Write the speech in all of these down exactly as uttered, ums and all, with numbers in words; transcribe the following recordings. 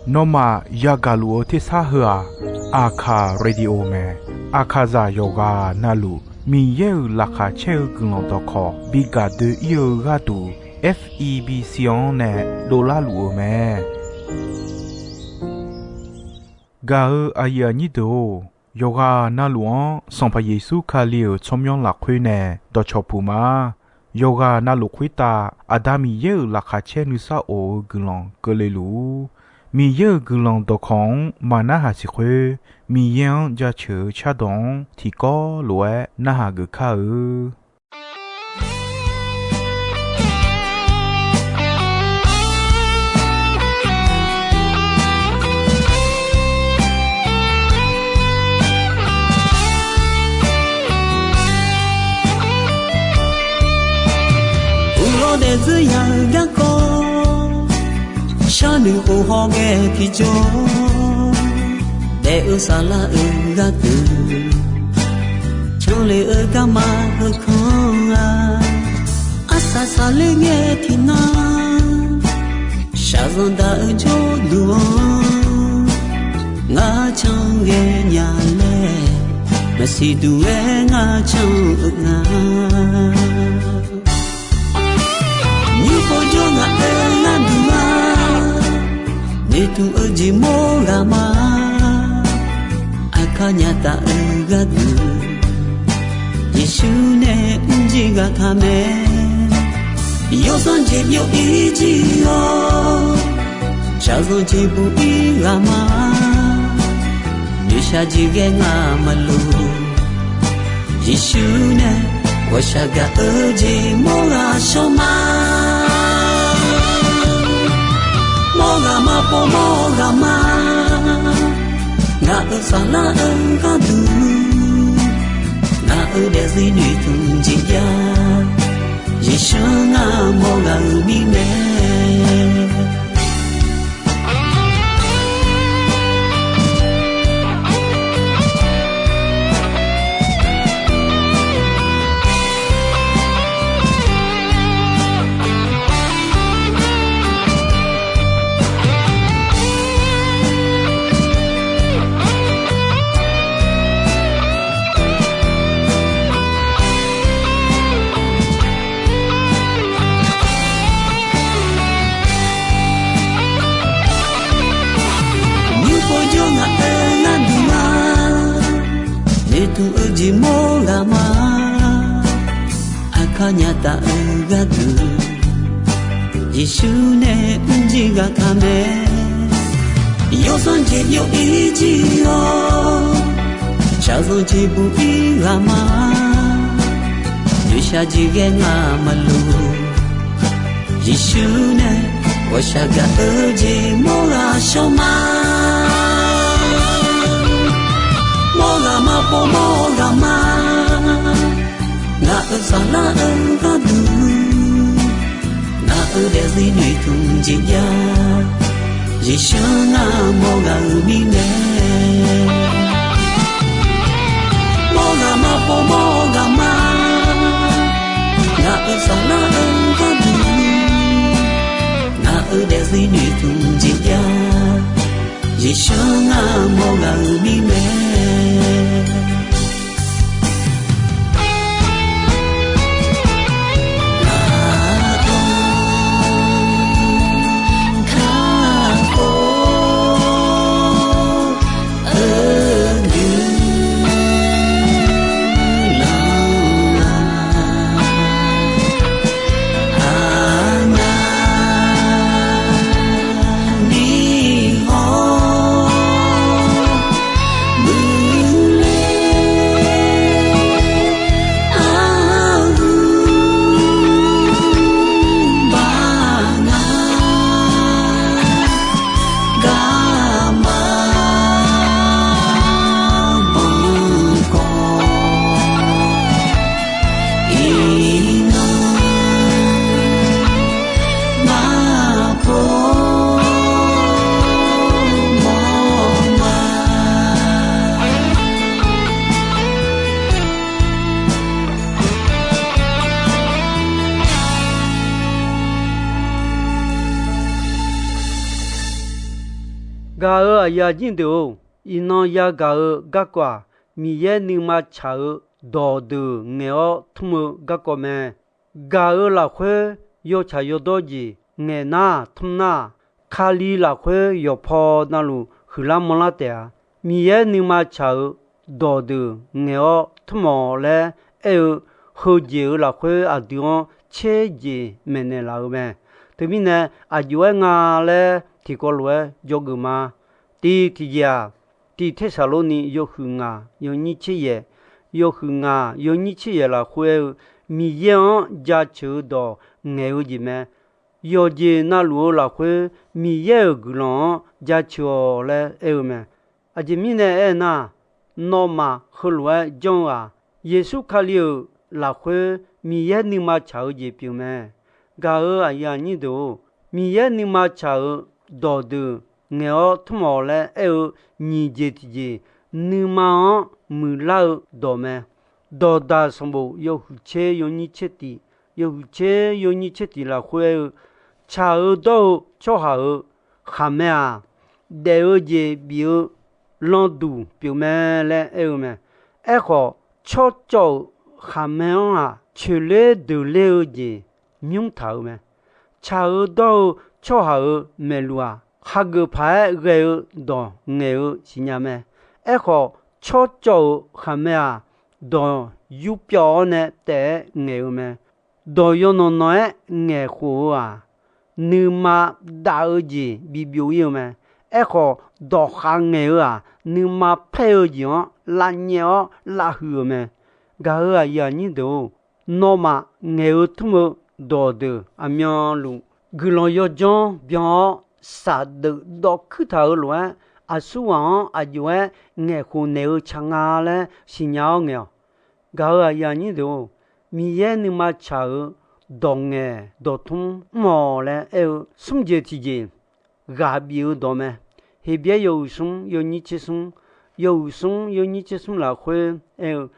Nawmaf yagaq luf-eu tersar heu-aq, Aqkaq Radio mae. Aqkaqzaq yawqghaq navluf Miqyaer-euq laqkhaq caer-eu guiqlanq dawqkawq bi gaq doe-ir-eu gharduq, F E B C-anr nae dovlar luf-eu mae. Gaq-eu aqyuif aqnyir deuq-or, yawqghaq navluf-anr Sanqpaq Yeqsur Kali-euq tsawrmyanr lafkhoer nae dawqcawq puq ma. Yawqghaq navluf khoertav Aqda Miqyaer-euq laqkhaq caer nuisar of-eu guiqlanq keuvle luf-ur. Miqyaer-euq guiqlanq dawqkawq-anr maqnarhaq siq khoer, Miqyaer-anr jaceuq-eu cardawq-anr tiqkawv lof-aer narhaq geuf kar-eu. Uqlawr daefzir ya-eu garkawv, sharnoeq of hawghae tiqjawr, daef-eu saflar-euq gharduq, canle-eu garma heukanr-a, arsaq saqler ngae tiqnan, shaqzanq daq-eu jawrduq-anr, ngar can ghae nya laer, maqsiq duq-aer ngar can-eu nga. Nymr pov jawr ngaq-euq gharduq-a, noeqtmq-eu jeq mawr ghaq ma. Aqkar nya taf-eu gharduq, Yeqsur nae mrjir ghaq taq mae. Yawsanr jeq byov-ir jir-awr, shaqzanq jeq buq-ir ghaq ma. Noeqshaq jeq ghae ngaq maqloq. Yeqsur nae ghawqshaq gaq-eu jeq mawr ghaq shawr ma. Mawr ghaq ma pov mawr ghaq ma. Ngaq-euq saflar-eu gharduq, ngaq-euq daefzir noeqtmq jeq jav. Yeqsur ngar mawr ghaq-euq mirnae. Nymr pov jawr ngaq-euq gharduq-a, noeqtmq-eu jeq mawr ghaq ma. Aqkar nya taf-eu gharduq, Yeqsur nae mrjir ghaq taq mae. Yawsanr jeq byov-ir jir-awr, shaqzanq jeq buq-ir ghaq ma. Noeqshaq jeq ghae ngaq maqloq. Yeqsur nae ghawqshaq gaq-eu jeq mawr ghaq shawr ma. Mawr ghaq ma pov mawr ghaq ma. Ngaq-euq saflar-eu gharduq, ngaq-euq daefzir noeqtmq jeq jav. Yeqsur ngar mawr ghaq-euq mirnae. Mawr ghaq ma pov mawr ghaq ma. Ngaq-euq saflar-eu gharduq, ngaq-euq daefzir noeqtmq jeq jav. Yeqsur ngar mawr ghaq-euq mirnae. Gaq-euq aqyuif aqnyir deuq-or, iqnan yagaq-eu garkawv-aq, Miqyaer nuima tsaq-eu dawqdeuq ngaeq-awr tmr-eu garkawv mae. Gaq-euq lafkhoer yawtsaq yawdawr jeq ngaeq nar tmr nar, Kali lafkhoer yawqpaw navluf huiqlar manrlar taef-a. Miqyaer nuima tsaq-euq dawqdeuq ngaeq-awr tmr-awq laer aer-eu, heujeq-euq lafkhoer aqdui-anr tser jeq maeqnaeq laf-eu mae. Teumirnae, aqjox-aer nga laer tiqkawv lof-aer dzawgeuf ma. Tiq tiqjeq-aq, tiq Tersaqlorni yawhuiq ngaq yawnyir tser yaeq, yawhuiq ngaq yawnyir tser yaeq lafkhoer aer-eu, Miqyaer-anr jaceuq-eu dawq ngaeq-eu jeq mae. Yawqjeq navluf-eu lafkhoer Miqyaer-euq guiqlanq-anr jaceuq-awq laer aer-eu mae. Aqjeq mirnae aernar, nawmaf heulof-aer janr-eu-aq, Yeqsur Kali-euq lafkhoer Miqyaer nuima tsaq-eu jeq pyeuf mae. Gaq-euq aqyuif aqnyir deuq-or, Miqyaer nuima tsaq-euq dawqdeuq ngaeq-awr tmr-awq laer aer-eu nyiq jeq tiqjeq, nuima-anr muiqlar-eu dawq mae. Dawqdaq sanqbof yawhuiq tser yawnyir tser tiq, yawhuiq tser yawnyir tser tiq lafkhoer aer-eu, tsaq-eu dawr-eu tsawrhaq-euq khaqmae-aq, daef-eu jeq bif-eu landuq pyeuf mae laer aer-eu mae. Aerkhawf, tsawrcawv-euq khaqmae-anr-aq, coeqler deuqler-eu jeq nymr taq-euq mae. Tsaq-eu dawr-eu tsawrhaq-euq maeqluq-aq, hageuf paq-aer ghae-eu dawq ngaeq-eu siqnya mae. Aerkhawf, tsawrcawv-euq khaqmae-aq, dawq yurpyawv-awr nae taef-aer ngaeq-eu mae. Dawq yawnanq nanq-aer ngaeqkhof-eu-aq, nuima dav-eu jeq bibyov ir-eu mae. Aerkhawf, dawqkhav ngaeq-eu-aq, nuima paer-eu jeq-anr lavnyaef-awr lavhuiq-euq mae. Gaq-euq aqyuif aqnyir deuq-or, nawmaf ngaeq-eu tmr-eu dawqdeuq aqmyanluf guiqlanq yawdzanr byan-awr, saqdeuf dawv kuir taq-euq lof-aer, aqsurghaq-anr aqjox-aer ngaeqkhof naeq-eu tsaq nga laer siqnya-awr ngaeq-awq. Gaq-euq aqyuif aqnyir deuq-or, Miqyaer nuima tsaq-euq dawq ngaeq dawqtmr mr-awq laer aer-eu smr jeq tiqjeq, ghaq bif-eu dawq mae. Heqbyaer yawhuiq smr yawnyir tser smr, yawhuiq smr yawnyir tser smr lafkhoer aer-eu,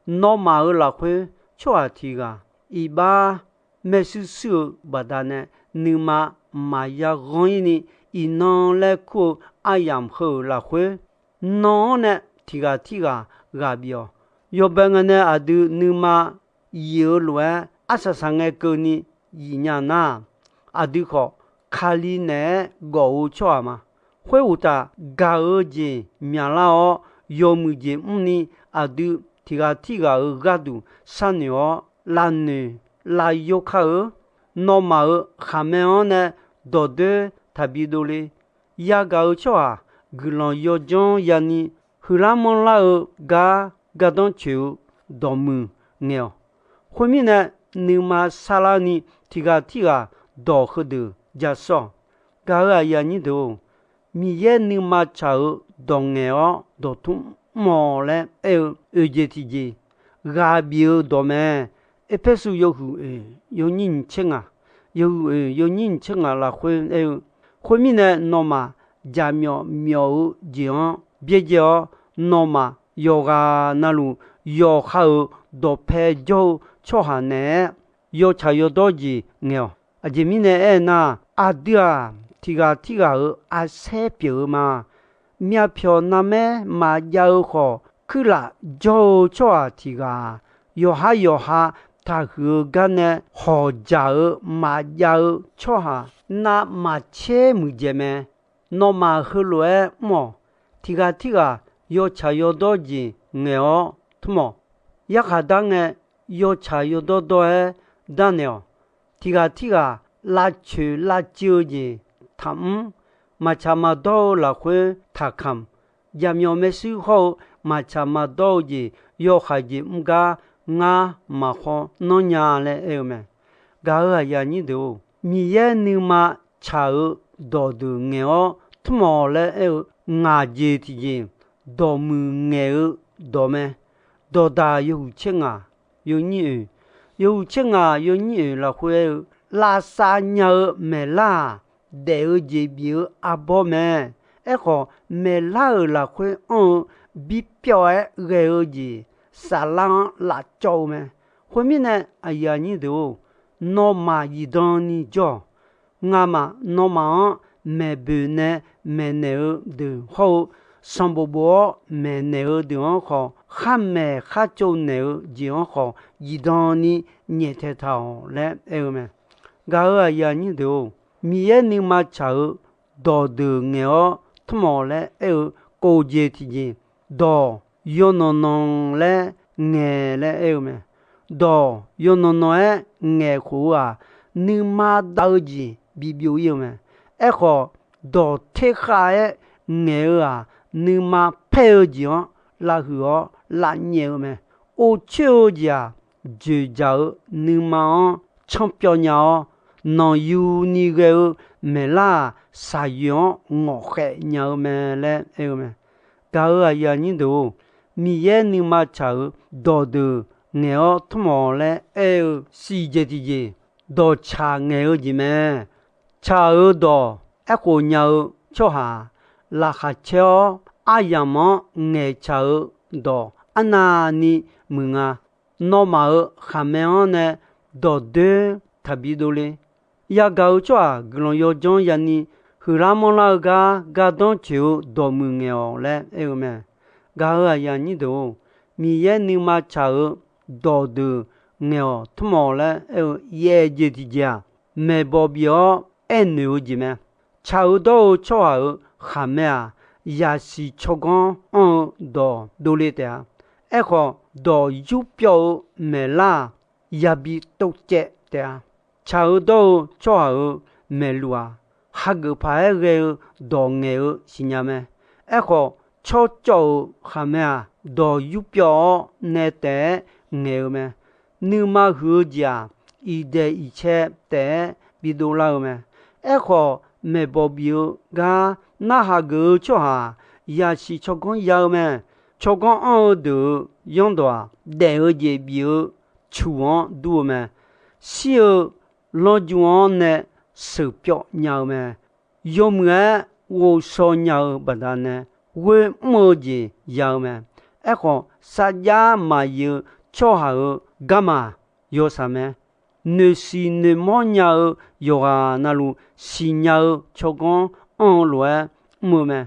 nawmaf-euq lafkhoer tsawrhaq tiq ghaq iqbax maershuir shuir-eu baqdanae, nuima maqya ghanr ir ni, iqnan laer kur-eu aryamq heu-euq lafkhoer, nan-anr nae tiq ghaq tirghaq ghaq bif-awq. Yawbae ngae nae aqdui nuima yif-eu lof-aer arsaq saq ngae keuvni yif nya nar, aqdui khawf Kali naeq-aer gawf-eu tsawrhaq ma. Khoeruqtaf, gaq-eu jeq myaqlar-awr, yawmuiq jeq mrni, aqdui tiq ghaq tirghaq-euq gharduq sharnoeq-awr, lavnoeq lavyor kar-eu. Nawmaf-euq khaqmae-anr nae dawqdoer taqbi dovle. Yagaq-eu tsawrhaq guiqlanq yawdzanr yani, huiqlar manrlar-eu gar gardanr coeq-eu dawqmuiq ngaeq-awq. Khoermirnae, nuima sarlarni tiq ghaq tirghaq dawq heudeuq ja sawr-awq. Gaq-euq aqyuif aqnyir deuq-or, Miqyaer nuima tsaq-euq dawq ngaeq-awr dawqtmr mr-awq laer aer-eu oeq jeq tiqjeq, ghaq bif-eu dawq mae. Erpersu yawhuiq oeq yawnyir nyiq tser ngaq, yawhuiq oeq yawnyir nyiq tser ngaq lafkhoer aer-eu, khoermirnae nawmaf jaqmyawf myawf-eu jeq-anr byaerdzae-awr, nawmaf yawqghaq navluf yawqha-euq dawqpae jawr-eu tsawrhaq naeq-aer yawtsaq yawdawr jeq ngaeq-awq. Aqjeq mirnae aernar, aqdui-aq, tiq ghaq tirghaq-euq arsaer pyeuf-eu ma. Myavpyawq narmaer maqjav-eu khawf, kuirlaf jawr-eu tsawrhaq tiq ghaq-aq, yawqha yawqha taqhuiq-eu gar nae hawq dzaq-eu maqjav-eu tsawrhaq navmaqtser muiqdzaeq mae. Nawmaf heulof-aer mr-awq. Tiq ghaq tirghaq yawtsaq yawdawr jeq ngaeq-awr tmr-awq. Yarkhaq dar ngae, yawtsaq yawdawr dawr-aer darnaeq-awq. Tiq ghaq tirghaq lavcoeq lavciv-eu jeq taqmr. Maqtsaq maqdawr-eu lafkhoer taqkamq. Jaqmyawf maershuir hawr-eu maqtsaq maqdawr-eu jeq yawhaiq jeq mr gar ngar maqkhawr nanr nya laer aer-eu mae. Gaq-euq aqyuif aqnyir deuq-or, Miqyaer nuima tsaq-eu dawqdeuq ngaeq-awr tmr-awq laer aer-eu ngaq jeq tiqjeq, dawqmuiq ngaeq-eu dawq mae. Dawqdaq yawhuiq tser ngaq yawnyir oeq, yawhuiq tser ngaq yawnyir oeq lafkhoer aer-eu, lavsav nya-eu maeqlar-aq, daef-eu jeq bif-eu arbawr mae. Aerkhawf, maeqlar-euq lafkhoer anr-eu bipyawv-aer ghae-eu jeq saflar-anr lavcawv-eu mae. Khoermirnae, aqyuif aqnyir deuq-or, nawmaf zifdan ni jawr-awq. Ngamaf nawmaf-anr maeqboeq nae maeqnaeq-eu deuq hawr-eu, sanqbof bof-awr maeqnaeq-eu deuq-anr khawf, khar maeq khar tsovnaeq-eu jeq-anr khawf, zifdan ni nyaeftaeq taq-awq laer aer-eu mae. Gaq-euq aqyuif aqnyir deuq-or, Miqyaer nuima tsaq-euq dawqdeuq ngaeq-awr tmr-awq laer aer-eu, kof jeq tiqjeq, dawq yawnan nan laer ngaeq laer aer-eu mae. Dawq yawnan nan-aer ngaeq khof-eu-aq, nuima dav-eu jeq bibyov ir-eu mae. Aerkhawf, dawq terkhav-aer ngaeq-eu-aq, nuima paer-eu jeq-anr lavhuiq-awr lavnyaef-eu mae. Or coer-eu jeq-aq, dzoeqdzaq-eu nuima-anr canr pyawv nya-awr, nanqyuni ghae-eu maeqlar-aq, shaqyoeq-anr ngawqkhaef nya-eu mae laer aer-eu mae. Gaq-euq aqyuif aqnyir deuq-or, Miqyaer nuima tsaq-euq dawqdeuq ngaeq-awr tmr-awq laer aer-eu siq jeq tiqjeq, dawqtsaq ngaeq-eu jeq mae. Tsaq-euq dawq aerkhof nya-eu tsawrhaq-aq, laqkhaq caer-awr aryamq-anr ngaeqtsaq-eu dawq arnavni muiq nga. Nawmaf-euq khaqmae-anr nae dawqdoer taqbi dovle. Yagaq-eu tsawrhaq guiqlanq yawdzanr yani huiqlar manrlar-eu gar gardanr coeq-eu dawqmuiq ngaeq-awq laer aer-eu mae. Gaq-euq aqyuif aqnyir deuq-or, Miqyaer nuima tsaq-euq dawqdeuq ngaeq-awq tmr-awq laer aer-eu yaef jeq tiqjeq-aq, maeqbawq bif-awr aernoeq-eu jeq mae. Tsaq-eu dawr-eu tsawrhaq-euq khaqmae-aq, yasiq tsawrganr anr-eu dawq dovle taef-a. Aerkhawf, dawq yurpyawv-eu maeqlar-aq, yabi tovcaev taef-a. Tsaq-eu dawr-eu tsawrhaq-euq maeqluf-aq, hageuf paq-aer ghae-eu dawq ngaeq-eu siqnya mae. Aerkhawf, tsawrcawv-euq khaqmae-aq, dawq yurpyawv-awr nae taef-aer ngaeq-eu mae. Nuima huiq-eu jeq-aq, iqdaeq iqcae taef-aer bidov lar-eu mae. Aerkhawf, maeqbawq bif-eu gar narhaq geuf-eu tsawrhaq-aq, yasiq tsawrganr ya-eu mae. Tsawrganr anr-eu deuq-euq yanrdawq-aq, daef-eu jeq bif-eu cuq-anr dur-eu mae. Shir-eu lanrju-anr nae sheuqpyawv nya-eu mae. Yawmuiq-aer ghovshaw nya-eu baqdanae, ghoer mr-eu jeq ya-eu mae. Aerkhawf, sarjax maqyif-eu tsawrhaq-euq garma yawshaq mae. Noeqsiq noeqmawr nya-eu yawqghaq navluf siqnya-eu tsawrganr anr-eu lof-aer mr-eu mae.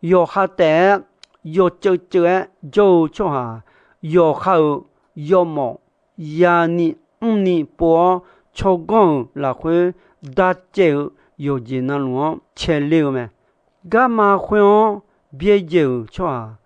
Yawqha taef-aer yawceuv ceuv-aer jawr-eu tsawrhaq, yawqha-euq yawmawf yani mrni pov-awr, tsawrganr-euq lafkhoer darcaev-eu yawqjeq navluf-anr caeler-eu mae. Garma khoer-anr byaerdzae-euq tsawrhaq,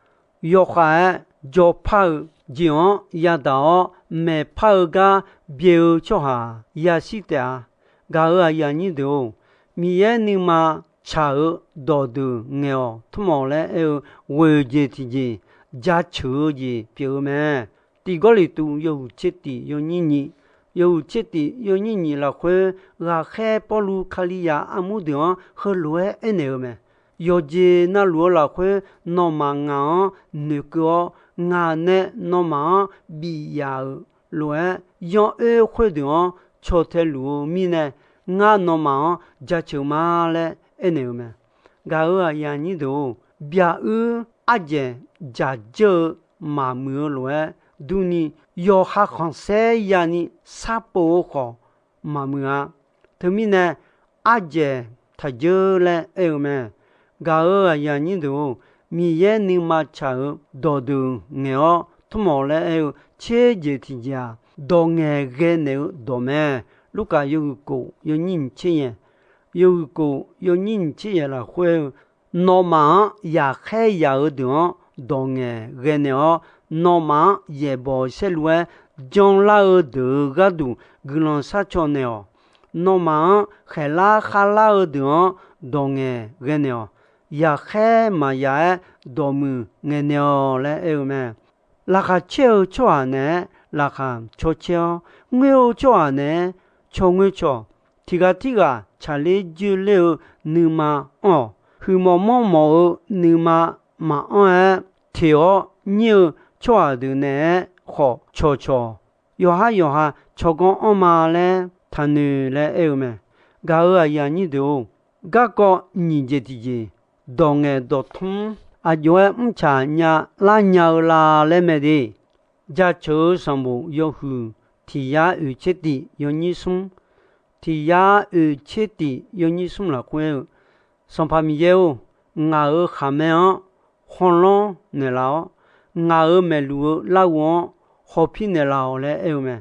yawkhav-aer jawrpar-eu jeq-anr yadaq-awr maeqpar-eu gar byae-eu tsawrhaq yashir taef-a. Gaq-euq aqyuif aqnyir deuq-or, Miqyaer nuima tsaq-eu dawqdeuq ngaeq-awq tmr-awq laer aer-eu ghoeq jeq tiqjeq, jaceuq-eu jeq pyeuf-eu mae. Tiq Gawrliqtu yawhuiq tser tif yawnyir nyiq, yawhuiq tser tif yawnyir nyiq lafkhoer, ghaqkhaer Pawrluv Kalizaq armur deuq-anr heulof-aer aernaeq-eu mae. Yawqjeq navluf-eu lafkhoer, nawmaf ngaq-anr noeqkeuv-awr, ngaq nae nawmaf-anr bif yaf-euq lof-aer, yan oer khoerdeuq-anr caw tae luf-eu mirnae, ngar nawmaf-anr jaceuq ma laer aernaeq-eu mae. Gaq-euq aqyuif aqnyir deuq-or, byaq uir ardzaeq dzaq dzeur-eu maqmuiq-eu lof-aer durni, yawqha khanqsaer yani sharpov-eu khawf maqmuiq-a. Teumirnae, ardzaeq taq dzeur laer aer-eu mae. Gaq-euq aqyuif aqnyir deuq-or, Miqyaer nuima tsaq-euq dawqdeuq ngaeq-awr tmr-awq laer aer-eu tser jeq tiqjeq-aq, dawq ngaeq ghae naeq-eu dawq mae. Lurkaf yawhuiq kof yawnyir nyiq tser yaeq, yawhuiq kof yawnyir nyiq tser yaeq lafkhoer-eu, nawmaf-anr yaqkhaer yaq-eu deuq-anr dawq ngaeq ghae naeq-awr, nawmaf-anr yaeqbawq saerlu-aer janlar-eu deuq-euq gharduq guiqlanq sharcaw naeq-awq. Nawmaf-anr khaeqlar kharlar-eu deuq-anr dawq ngaeq ghae naeq-awq. Yaqkhaer maqyaq-aer dawqmuiq ngaeq naeq-awq laer aer-eu mae. Laqkhaq caer-eu tsawrhaq naeq-aer laqkhaq caw caer-awr, ngoer-eu tsawrhaq naeq-aer caw ngoer caw. Tiq ghaq tirghaq tsaqler dzoerler-eu nuima anr-awq. Huiqmawf manrmawf-eu nuima maqanr-aer, teq-awr nyir-eu tsawrhaq deuq naeq-aer khawf cawqcawq. Yawqhar yawqha tsawrganr anrma laer taqnoeq laer aer-eu mae. Gaq-euq aqyuif aqnyir deuq-or, garkawv nyiq jeq tiqjeq, dawq ngaeq dawq tmr aqjox-aer mrtsaq nya lar nya-eu la laer mae de. Jaceuq-eu sanqbof yawhuiq tiq yar oeq tser tif yawnyir smr, tiq yar oeq tser tif yawnyir smr lafkhoer-eu, Sanqpaq Miqyaer-or, ngaq-euq khaqmae-anr hawlanr naeqlaf-awr, ngaq-euq maeqluq-eu larghov-anr hawpir naeqlaf-awq laer aer-eu mae.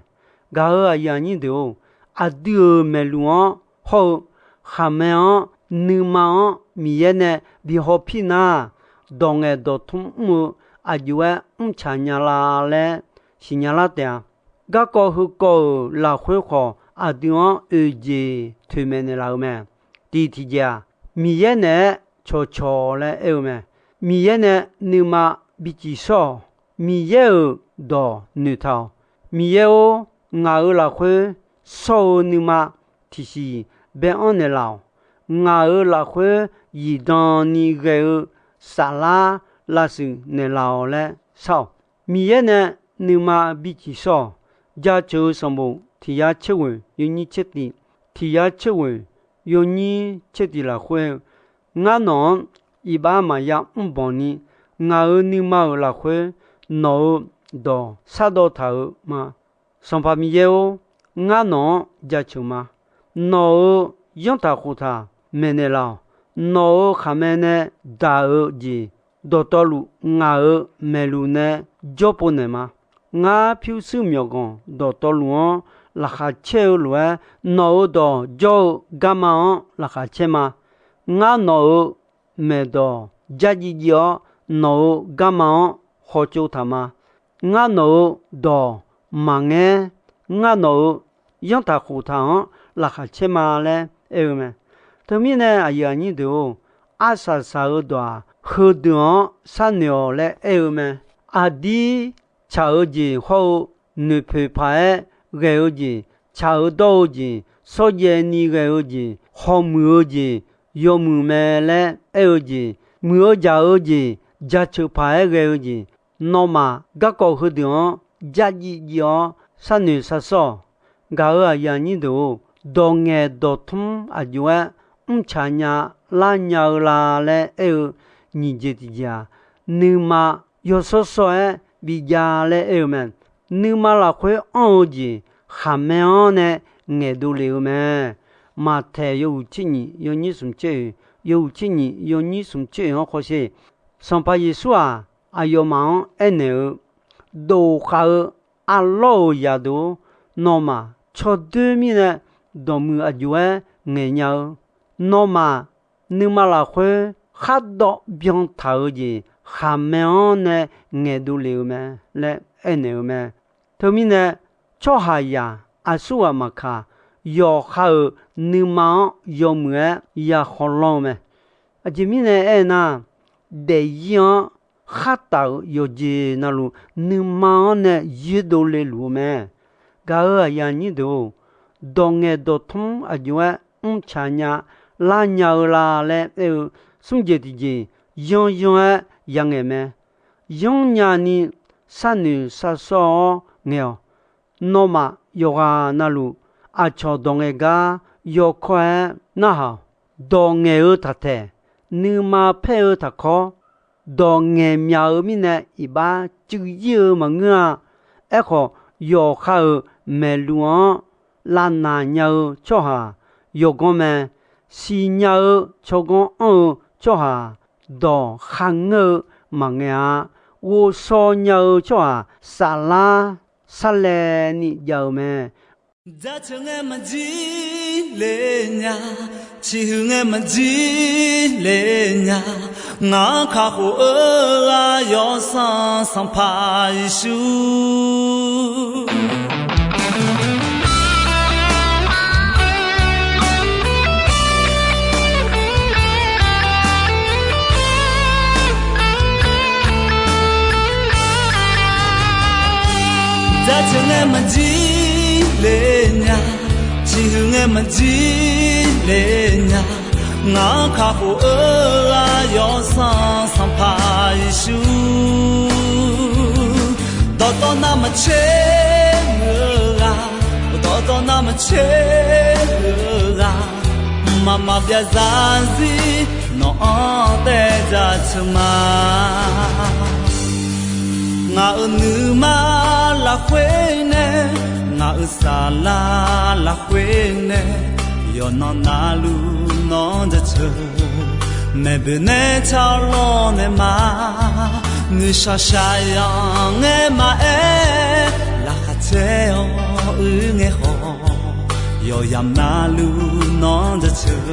Gaq-euq aqyuif aqnyir deuq-or, aqdui-euq maeqluq-anr hawr-eu khaqmae-anr, nuima-anr Miqyaer nae bi hawpir nar, dawq ngaeq dawq tmr mr-eu aqjox-aer mrcaq nya la laer siqnya lar taef-a. Garkawv heukawv-euq lafkhoer khawf, aqdui-anr oeq jeq toeqmaeq naeqlaf-eu mae. Tiq tiqjeq-aq, Miqyaer naeq-aer cawqcawq laer aer-eu mae. Miqyaer nae nuima biciq shawr-awq. Miqyaer-euq dawq noeqtaq-awq. Miqyaer-or, ngaq-euq lafkhoer shawr-eu nuima tiqsiq bae-anr naeqlaf-awq. Ngaq-euq lafkhoer zifdan ni ghae-eu saflar lavshuif naeqlaf-awq laer shar-awq. Miqyaer nae nuima biciq shawr-awq. Jaceuq-eu sanqbof tiq yar tser ghoeq yawnyir tser tiq, tiq yar tser ghoeq yawnyir tser tiq lafkhoer-eu, ngar nawq-anr iqbax maqya mrbanq ni, ngaq-euq nuima-euq lafkhoer nawq-euq dawq shardawv taq-euq ma. Sanqpaq Miqyaer-or, ngar nawq-anr jaceuq ma. Nawq-euq yanrtaq khoftaq maeqnaeq laf-awq. Nawq-euq khaqmae nae daq-eu jeq dawqtawvluf ngaq-euq maeqluq nae jawr pov naeq ma. Ngar pyurshuir myawqganq dawqtawvluf-anr laqkhaq caer-eu lof-aer, nawq-euq dawq jawr-eu garma-anr laqkhaq caer ma. Ngar nawq-euq maeqdawq jar jiv jiv-awr, nawq-euq garma-anr hawtsov taq ma. Ngar nawq-euq dawq maqngaer, ngar nawq-euq yanrtaq khoftaq-anr laqkhaq caer ma laer aer-eu mae. Teumirnae aqyuif aqnyir deuq-or, arsaq saq-eu dawq-aq, heudeuq-anr sharnoeq-awq laer aer-eu mae. Aqdir tsaq-eu jeq hawr-eu, noeqpoeq paq-aer ghae-eu jeq, tsaq-eu dawr-eu jeq, shawrjaev ni ghae-eu jeq, hawmuiq-eu jeq, yawmuiq mae laer aer-eu jeq, muiq-eu jaq-eu jeq, jaceuq paq-aer ghae-eu jeq, nawmaf garkawv heudeuq-anr jar jiv jiv-awr sharnoeq shar sawr-awq. Gaq-euq aqyuif aqnyir deuq-or, dawq ngaeq dawq tmr aqjox-aer mrcaq nya lar nya-eu la laer aer-eu nyiq jeq tiqjeq-aq, nuima yawshawr shawr-aer bijav laer aer-eu mae. Nuima lafkhoer anr-eu jeq khaqmae-anr nae ngaeqdov lef-eu mae. Maqtaeq yawhuiq tser nyiq yawnyir smq tser oeq, yawhuiq tser nyiq yawnyir smq tser oeq-anr khawsher. Sanqpaq Yeqsur-aq, aqyawfmaf-anr aernaeq-eu, Dof khav-eu arlawr-euq zaqdeuq-or, nawmaf tsawrdoer mirnae dawqmuiq aqjox-aer ngaeq nya-eu. Nawmaf nuima lafkhoer khardawv byan taq-eu jeq khaqmae-anr nae ngaeqdov lef-eu mae laer aernaeq-eu mae. Teumirnae, tsawrhaqzaq aqsurghaq maqkaq, yawqha-euq nuima-anr yawmuiq-aer ya khawlanr-eu mae. Aqjeq mirnae aernar, daefzir-anr khartaf-euq yawqjeq navluf nuima-anr nae yoerdov le luf-eu mae. Gaq-euq aqyuif aqnyir deuq-or, dawq ngaeq dawq tmr aqjox-aer mrcaq nya lar nya-eu la laer aer-eu smr jeq tiqjeq yanr yanr-aer ya ngaeq mae. Yanr nya ni sharnoeq shar sawr-awr ngaeq-awq. Nawmaf yawqghaq navluf aqcawq dawq ngaeq gar yawkawr-aer narhaq-awq. Dawq ngaeq-eu taqtaeq, nuima paer-eu taqkawr, dawq ngaeq myaq-eu mirnae iqbax cuiv ir-eu maqngeur-a. Aerkhawf, yawqha-euq maeqluq-anr lavnaq nya-eu tsawrhaq yawganr mae. Siqnya-eu tsawrganr anr-eu tsawrhaq dawq kharngeur-eu maqngaeq-a. Ghovshaw nya-eu tsawrhaq saflar sarlaevni jav-eu mae. Jaceuq ngae maqjir le nya, ciqhuiq ngae maqjir le nya, ngaq-anr kakhof-eu ghaq Yawsanr Sanqpaq Yeqsur. Jaceuq ngae maqjir le nya, ciqhuiq ngae maqjir le nya, ngaq-anr kakhof-eu ghaq Yawsanr Sanqpaq Yeqsur. Dawqtawv navmaqtser muiq-eu ghaq, dawqtawv navmaqtser muiq-eu ghaq, mqmaq maqbyav zarzir nawq-anr taev jaceuq ma. Ngaq-euq nuima lafkhoer nae, ngaq-euq saflar lafkhoer nae, yawqnan navluf nawr jaceuq Maeqboeq nae tsawrlawr nae ma, nuishaq shaqzanq ngae maqaer, laqkhaq caer-awr uir ngae khawf, yawqyamq navluf nawr jaceuq.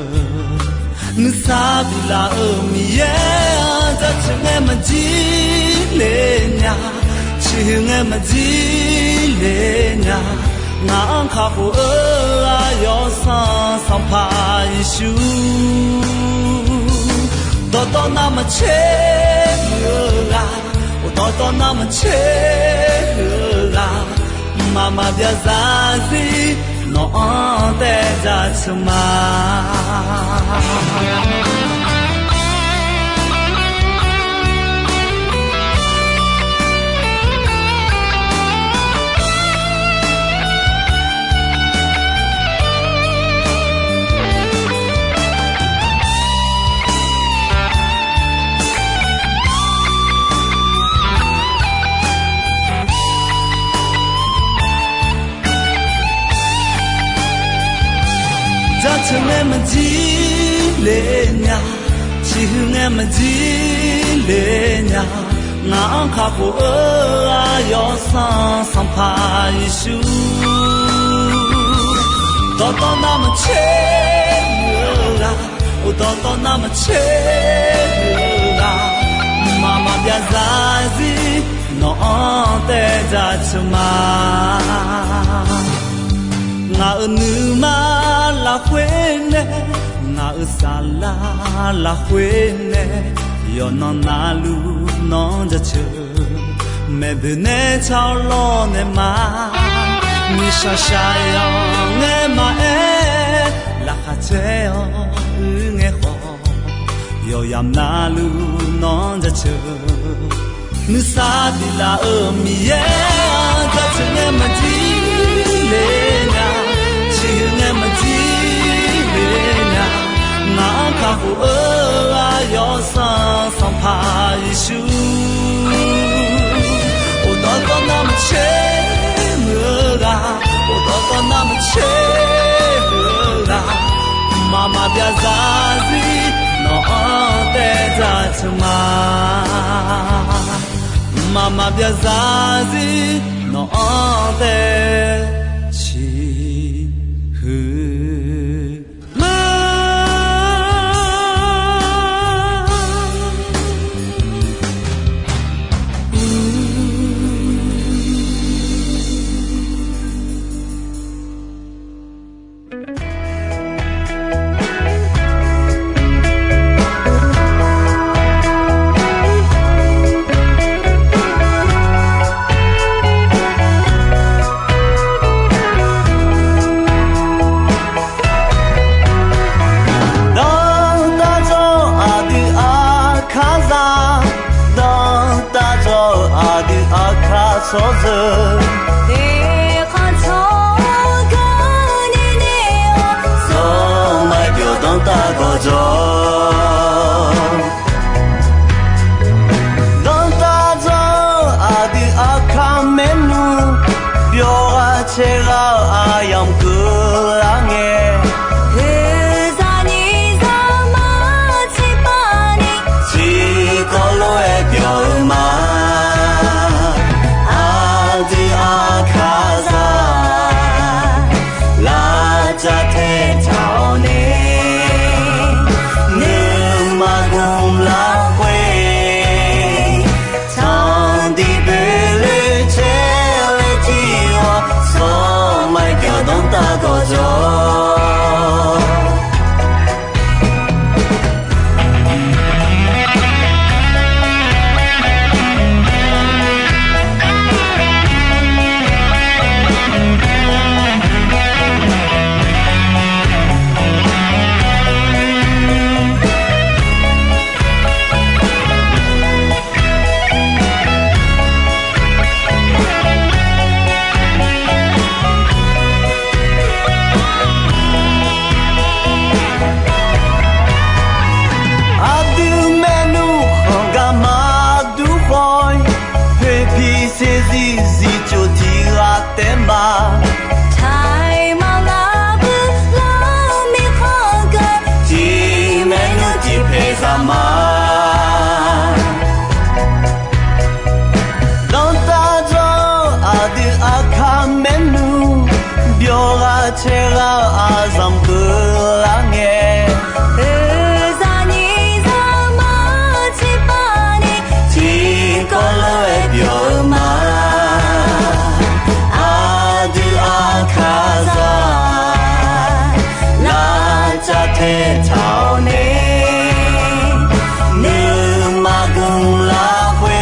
Nuisar biflaf-euq Miqyaer-anr jaceuq ngae maqjir le nya, ciqhuiq ngae maqjir le nya. Ngaq-anr kakhof-eu aqyawf Sanqpaq Yeqsur, dawqtawv navmaqtser huiq-eu ghaq, dawqtawv navmaqtser huiq-eu ghaq, mqmaq maqbyav zarzir nawq-anr taev jaceuq ma. Jaceuq ngae maqjir le nya, ciqhuiq ngae maqjir le nya. Ngaq-anr kakhof-eu aqyawf Sanqpaq Yeqsur, dawqtawv navmaqtser huiq-eu ghaq, dawqtawv navmaqtser huiq-eu ghaq, mqmaq maqbyav zarzir nawq-anr taev jaceuq ma. Ngaq-euq nuima lafkhoer nae, ngaq-euq saflar lafkhoer nae, yawqnan navluf nawr jaceuq. Maeqboeq nae tsawrlawr nae ma, nuishaq shaqzanq ngae maqaer, laqkhaq caer-awr uir ngae khawf, yawqyamq navluf nawr jaceuq. Nuisar biflaf-euq Miqyaer-anr jaceuq ngae maqjir le nya, ciqhuiq ngae maqjir le nya. Ngaq-anr kakhof-eu aqyawf Sanqpaq Yeqsur, dawqtawv navmaqtser huiq-eu ghaq, dawqtawv navmaqtser huiq-eu ghaq, mqmaq maqbyav zarzir nawq-anr taev jaceuq ma. Mqmaq maqbyav zarzir nawq-anr taev ciqhuiq ma. Danrtav jawr-eu aqdui aqkar zaq, danrtav jawr-eu aqdui aqkar tsawrjeuq, eqkhanq tsawrganr nae nae-awr, sanqmaqbyov danrtav gawqjawq. Danrtav jawr-eu aqdui aqkar maernmr, byawq ghaq caer ghaq-eu aqyamq keuvlar ngae, oeqzaq nyiq zaqmar tserpav ni, tiqkawv lof-aer byawq-eu ma. Aqdui taq-awr nae, nuima guiqlanq lafkhoer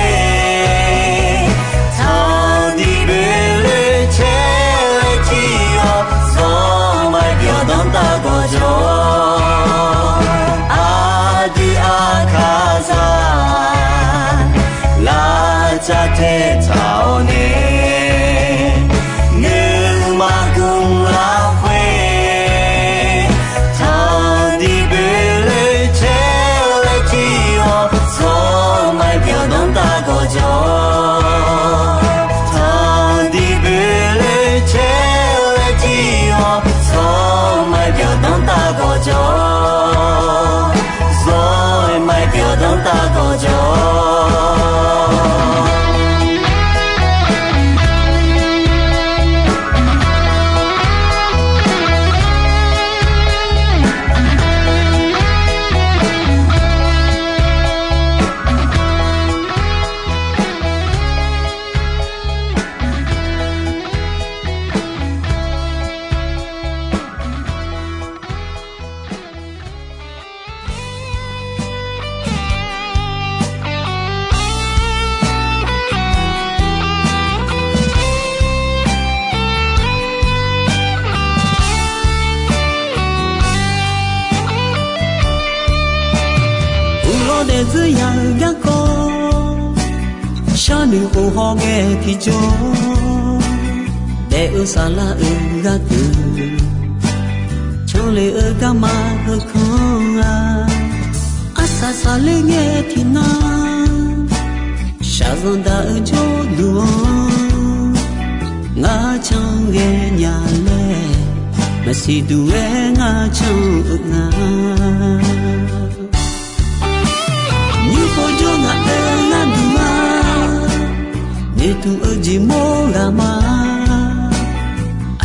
tanqdiq boeloe caer laer jir-awr, zawr maqbyawq danrtav gawqjawq-awr, aqdui aqkaqzaq lavcav tae taq-awr nae, nuima guiqlanq lafkhoer tanqdiq boeloe caer laer jir-awr, zawr maqbyawq danrtav gawqjawq-awr, tanqdiq boeloe caer laer jir-awr, zawr maqbyawq danrtav gawqjawq-awr, zawr maqbyawq danrtav gawqjawq-awr. Uqlawr daefzir ya-eu garkawv, sharnoeq khof hawghae tiqjawr, daef-eu saflar-euq gharduq, canle-eu garma heukanr-a. Arsaq saqler ngae tiqnan, shaqzanq daq-eu jawrduq-anr, ngar can ghae nya laer, maqsiq duq-aer ngar can-eu nga. Nymr pov jawr ngaq-euq gharduq-a, noeqtmq-eu jeq mawr ghaq ma.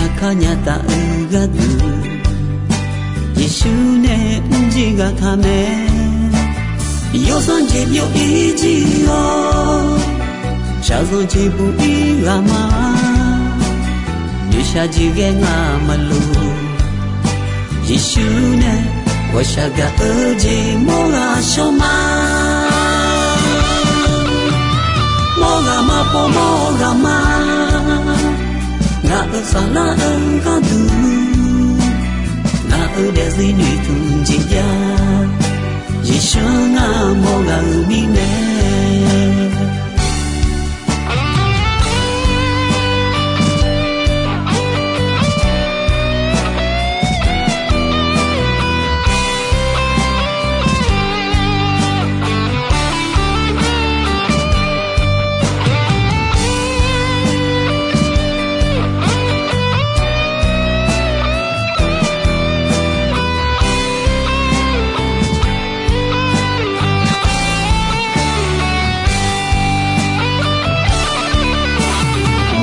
Aqkar nya taf-eu gharduq, Yeqsur nae mrjir ghaq taq mae. Yawsanr jeq byov-ir jir-awr, shaqzanq jeq buq-ir ghaq ma. Noeqshaq jeq ghae ngamaf luf, Yeqsur nae ghawqshaq gaq-eu jeq mawr ghaq shawr ma. Mawr ghaq ma pov mawr ghaq ma. Ngaq-euq saflar-eu gharduq, ngaq-euq daefzir noeqtmq jeq jav. Yeqsur ngar mawr ghaq-euq mirnae.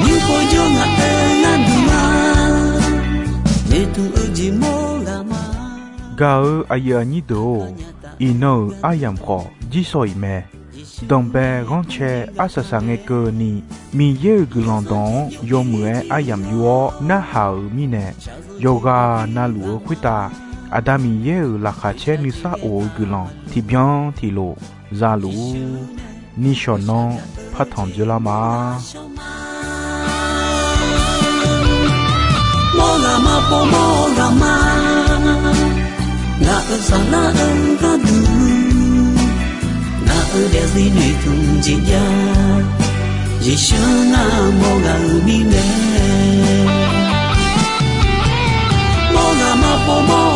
Nymr pov jawr ngaq-euq gharduq ma. Noeqtmq-eu jeq mawr ghaq ma. Gaq-euq aqyuif aqnyir deuq-or, iqnan-euq aryamq khawf jirsawq iq mae. Danqbae ghanrcae arsaq saqngae keuvni, Miqyaer-euq guiqlanq dawq-anr yawmuiq-aer aryamq yur-awr narhaq-euq mirnae, yawqghaq na luf-eu khoertav Aqda Miqyaer-euq laqkhaq caer nuisar of-eu guiqlanq tiqbyan tiqlof za luf-ur. Nishawq nanr partanq dzoerlar ma. Mawr ghaq ma pov mawr ghaq ma. Ngaq-euq saflar-eu gharduq, ngaq-euq daefzir noeqtmq jeq jav. Yeqsur ngar mawr ghaq-euq mirnae. Mawr ghaq ma pov mawr